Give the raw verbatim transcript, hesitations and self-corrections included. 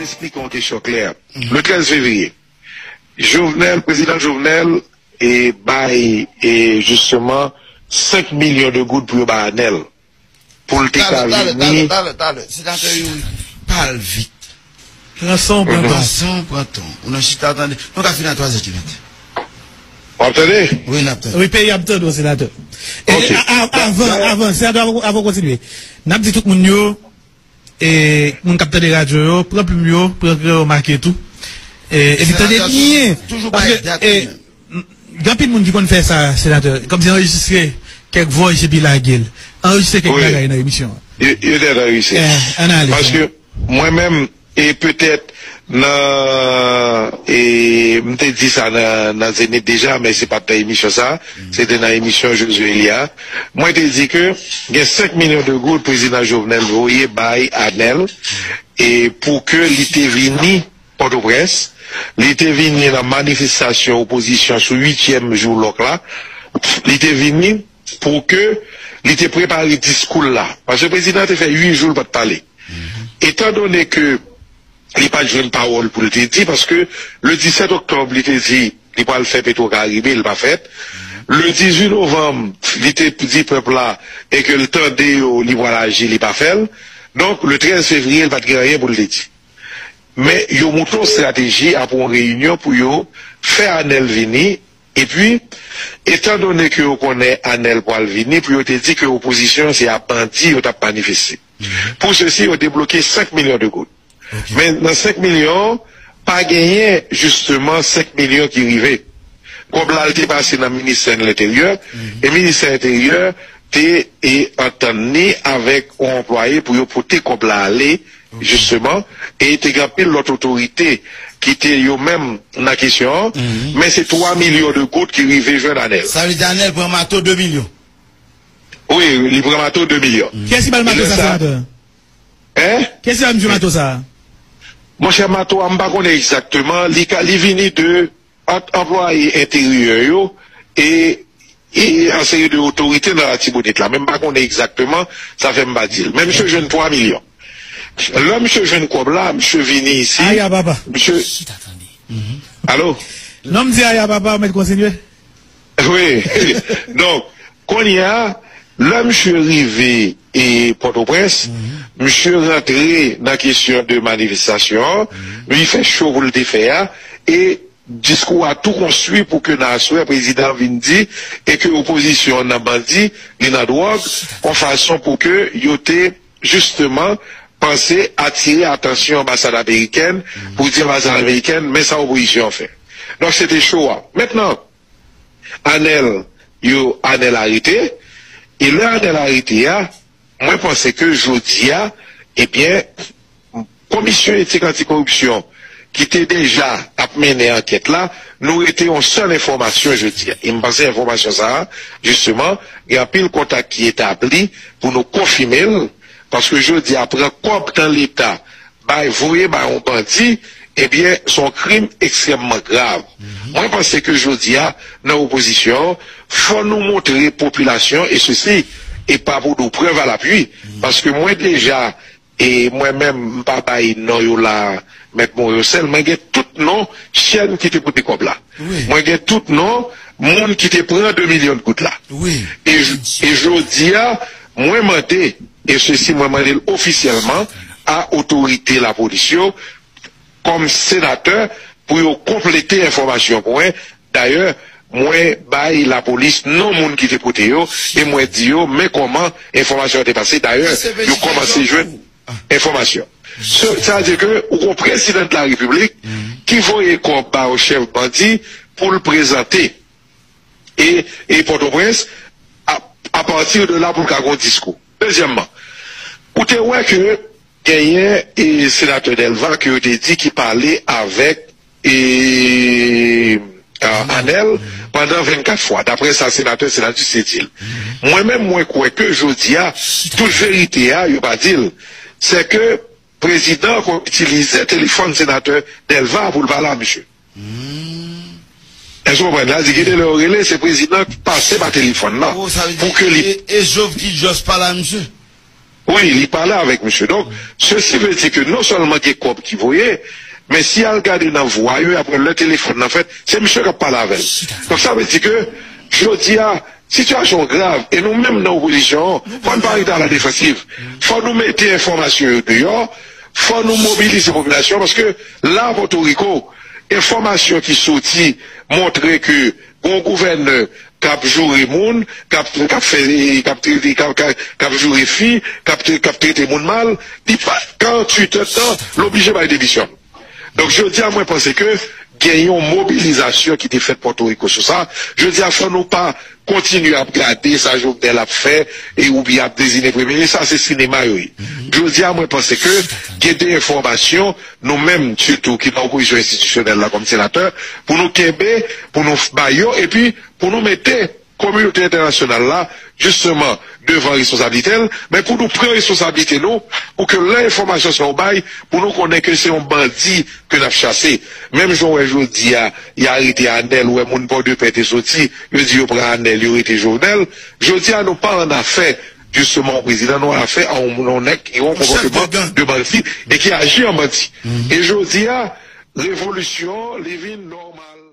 Eksplike yon kesyon klè. Le trèz fevriye, Jovenel, prezidan Jovenel, e bay, e jisteman, senk milyon de goud pou yo bay Anèl. Pou l te ka vini. Talè, talè, talè, talè. Senatè Youri, pale vit. Pran san w, pran tan. Pran san w, pran tan. Ou nan chita, tande. Nou ka fini a twa zè di maten. W ap tande? Wi, n ap tande. Wi, peyi ap tande w, senatè. E, a, a, avan, avan, senatè, avan, avan w kontinye, n ap di tout moun yo, e, moun k ap tande radyo yo, pran plim yo, pran kreyon, make tou. E, epi tande byen. Toujou bay dat. Gen anpil moun ki konn fè sa, senatè. Kòmsi anrejistre kèk vòs epi lage l. Anrejistre kèk bagay nan emisyon an. Yo, yo te anrejistre. Eh, ann ale. Paske mwen menm, e petèt nan, e m te di sa nan, nan Zenith deja, men se pa t nan emisyon sa, se te nan emisyon Josué Elia. Mwen te di ke gen senk milyon de goud prezidan Jovenel voye bay Anèl, e pou ke li te vini Pòtoprens, li te vini nan manifestasyon opozisyon sou uityèm jou lòk la, li te vini pou ke li te prepare diskou l la. Paske prezidan te fè uit jou l pa t pale. Etan done ke li pa t jwenn pawòl pou l te di, paske le disèt oktòb, li te di li pral fè Petro Caribe, li pa fèt. Le dizuit novanm, li te di pèp la e ke l tande yo, li pral aji, li pa fè l. Donk, le trèz fevriye, li pa t gen anyen pou l te di. Men yo monte yon estrateji apre yon reyinyon pou yo fè Anèl vini, epi, etan done ke yo konnen Anèl pral vini, pou yo te di ke opozisyon se ap bandi yo t ap manifeste. Pou sesi, yo debloke senk milyon de goud. Men nan senk milyon, pa genyen jisteman senk milyon ki rive. Kòb la, l te pase nan ministè Lenteryè, e ministè Lenteryè te, e, antann li avèk yon anplwaye pou yo pote kòb la ale, jisteman, e te gen anpil lòt otorite ki te yo menm nan kesyon an, men se twa milyon de goud ki rive jwenn Anèl. Sa vle di Anèl pran mato de milyon. Wi, li pran mato de milyon. Kiyès ki ba l mato sa, senatè? Hein? Kiyès ki ba misye mato sa? Monchè, mato a, m pa konnen egzakteman. Li ka, li vini de ant anplwaye enteryè yo e, e an seri de otorite nan Latibonit la. Men m pa konnen egzakteman, sa fè m pa di l. Men misye jwenn twa milyon. Lè misye jwenn kòb la, misye vini isi. Aya papa. Misye. Alo? Non, m di aya papa, ou mèt kontinye. Wi. Donk, kounye a, lè misye rive e Pòtoprens, misye rantre nan kesyon de manifestasyon an, li fè cho pou l te fè a, e diskou a tou konstwi pou ke nan aswè prezidan an vin di e ke opozisyon an nan bandi, li nan dwòg, yon fason pou ke yo te jisteman panse atire atansyon anbasad amerikèn pou di anbasad amerikèn, men sa opozisyon an fè. Donk, se te cho a. Mentnan, Anèl, yo, Anèl arete, e lè Anèl arete a, mwen panse ke jodi a, ebyen, Komisyon Etik Antikoripsyon ki te deja ap mennen ankèt la, nou rete yon sèl enfòmasyon jodi a. E m panse enfòmasyon sa a, jisteman, gen anpil kontak ki etabli pou nou konfime l, paske jodi a pran kòb nan Leta, bay, voye bay yon bandi, ebyen, se yon krim ekstrèmman grav. Mwen panse ke jodi a, nan opozisyon, fò nou montre popilasyon, e sesi, e pa pou nou prèv a lapui, paske mwen deja, e mwen menm, m pa bay non yo la, Mèt Morisel, mwen gen tout non chèn ki te pote kòb la. Mwen gen tout non moun ki te pran de milyon goud la. E, e jodi a, mwen mande, e sesi mwen mande l ofisyèlman a otorite lapolis yo, kòm senatè, pou yo konplete enfòmasyon pou mwen. Dayè, mwen bay lapolis non moun ki te pote yo, e mwen di yo, men kòman enfòmasyon an te pase. Dayè, yo kòmanse jwenn enfòmasyon. Sa, sa vle di ke ou gon prezidan de la repiblik ki voye kòb ba yon chèf bandi pou l prezante e, e Pòtoprens, a, apati de la pou l ka gon diskou. Dezyèmman, ou te wè ke genyen e senatè Delva ke yo te di ki pale avèk e, a, Anèl pandan vennkat fwa, daprè sa senatè Senatus te di l. Mwen menm, mwen kwè ke jodi a, tout verite a, yo pa di l. Se ke prezidan an konn itilize telefòn senatè Delva pou l pale a misye. Èske w konprann? Sa vle di, gen de lè yo rele, se prezidan ki pase pa telefòn nan. Pou ke li. E, e Jov ki just pale a misye? Wi, li pale avèk misye. Donk, sesi vle di ke non sèlman gen kòb ki voye, men si al gade nan vwa yo, apre lè telefòn nan fèt, se misye k ap pale avè l. Donk, sa vle di ke jodi a, sitiyasyon an grav, e nou menm nan opozisyon an, fò n pa rete a la defansiv. Fò nou mete enfòmasyon yo deyò, fò nou mobilize popilasyon, paske la, Pòtoriko, enfòmasyon ki soti montre ke gon gouvènè k ap joure moun, k ap, k ap fè, k ap trete, k ap, k ap, k ap joure fi, k ap, k ap trete moun mal, li pa, karanntuit èdtan, l oblije bay demisyon. Donk, jodi a, mwen panse ke gen yon mobilizasyon ki te fèt Pòtoriko sou sa. Jodi a, fò nou pa kontinye ap gade sa Jovenel ap fè e oubyen ap dezine premye minis. Sa, se sinema yo ye. Jodi a, mwen panse ke gen de enfòmasyon, nou menm, sitou ki nan opozisyon enstitisyonèl la kòm senatè, pou nou kenbe, pou nou bay yo, epi pou nou mete kominote entènasyonal la, jisteman, devan responsablite l, men pou nou pran responsablite nou, pou ke lè enfòmasyon sa yo bay, pou nou konnen ke se yon bandi ke n ap chase. Menm jan w wè jodi a, y arete Anèl, ou wè moun Pòdepè te soti, yo di yo pran Anèl, yo rete Jovenel. Jodi a, nou pa an afè, jisteman, yon prezidan, nou an afè a yon, yon nèg ki gen yon konpòteman de bandi e ki aji an bandi. E jodi a, revolisyon, li vin nòmal.